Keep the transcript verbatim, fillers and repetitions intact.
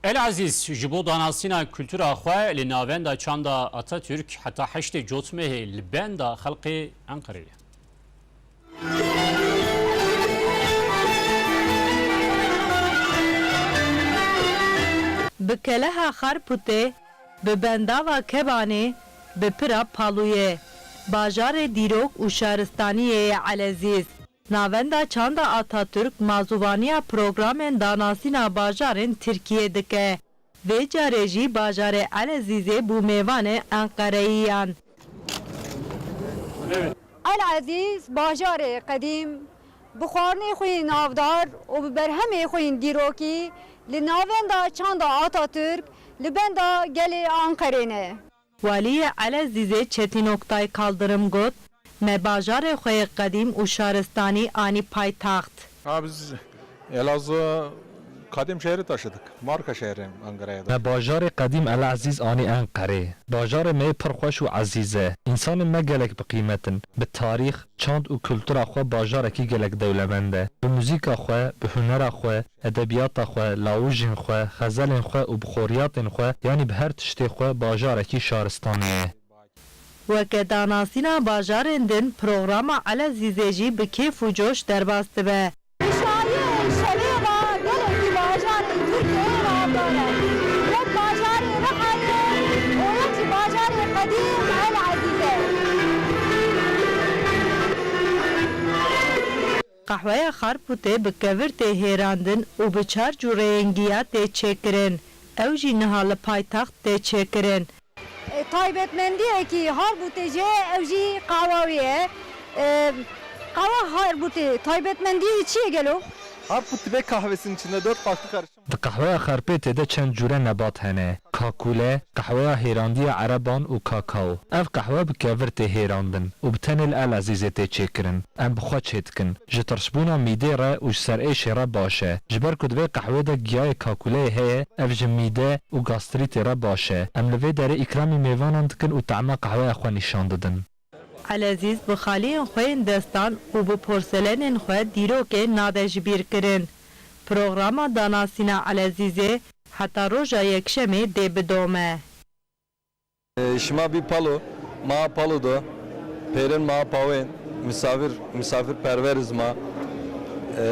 El Ezîz ji bo danasîna kultura xwe li navenda çanda Atatürk heta heştê Cotmehê li benda xelkê Enqereyê ye. Bi keleha Xarpûtê, bi bendava Kebanê, bi pira Palûyê, bajarê dîrok û şaristaniyê yê Elezîz, navenda çanda Atatürk mazûvaniya programên danasîna bajarên Tirkiyê dike. Vê carê jî bajarê Elezîzê bû mêvanê Enqereyiyan. El Ezîz, bajarê qedîm, bi xwarinê xwe yên navdar û bi berhemê xwe yên dîrokî li navenda çanda Atatürk li benda gelê Anqerê ne. Waliyê Elezîzê Çetin Oktay Kaldırım got, me bajarê xwe yê qedîm û şaristanî anî paytaxt. Ha, biz Elazığ kadim şehri taşıdık. Marka şehri Ankara'ya da. Me bajarê qedîm El Ezîz anî Enqerê. Bajarê me yê pir xweş û ezîz e. Însanên me gelek bi qîmet in. Bi tarîx, çand û kultura xwe bajarekî gelek dewlemend e. Bi muzîka xwe, bi hunera xwe, edebiyata xwe, lawûjên xwe, xezelên xwe û bi xoriyatên xwe, yanî bi her tiştê xwe bajarekî şaristanî ye. Weke danasîna bajarên din, programa Elezîzê jî bi kêf û coş derbas dibe. Bi şayî şevê re gelekî bajarên Tirkiyeyê navdar e. Wek bajarê Rihayê û yek jî bajarê qedîm El Ezîz e. Qehweya Xarpûtê bi kevirtê hêrandin û bi çar cûreyên giya tê çêkirin. Ew jî niha li paytaxt tê çêkirin. E, taybetmendiyekî Harbûtê jê ew jî qahwa wê ye. E, qahwa Harbûtê taybetmendiyê çi ye gelo? Harput ve kahvesinin içinde dört farklı karışım. Di qehweya Xarpêtê de çend cûre nebat hene. Kakûle, qehweya hêrandiya ereban û kakao. Ev qehwe bi kevir tê hêrandin û bi tenê li El Ezîzê tê çêkirin. Em bi xwe çêdikin. Ji tirşbûna mîdê re û ji serêşê re baş e. Ji ber ku di vê qehwê de giyayê kakûleyê heye, ev ji mîde û gastrîtê re baş e. Em li vê derê îkramî mêvanan dikin û tehma qehweya xwe nîşan didin. Elezîz bi xaliyên xwe yên destan û bi porselenên xwe dîrokê nade ji bîr kirin. Programa danasîna Elezîzê heta roja Yekşemê dê bidome. Şima bî Palo, ma Palo do, pêrin ma pawên, misafir, misafirperveriz ma. E,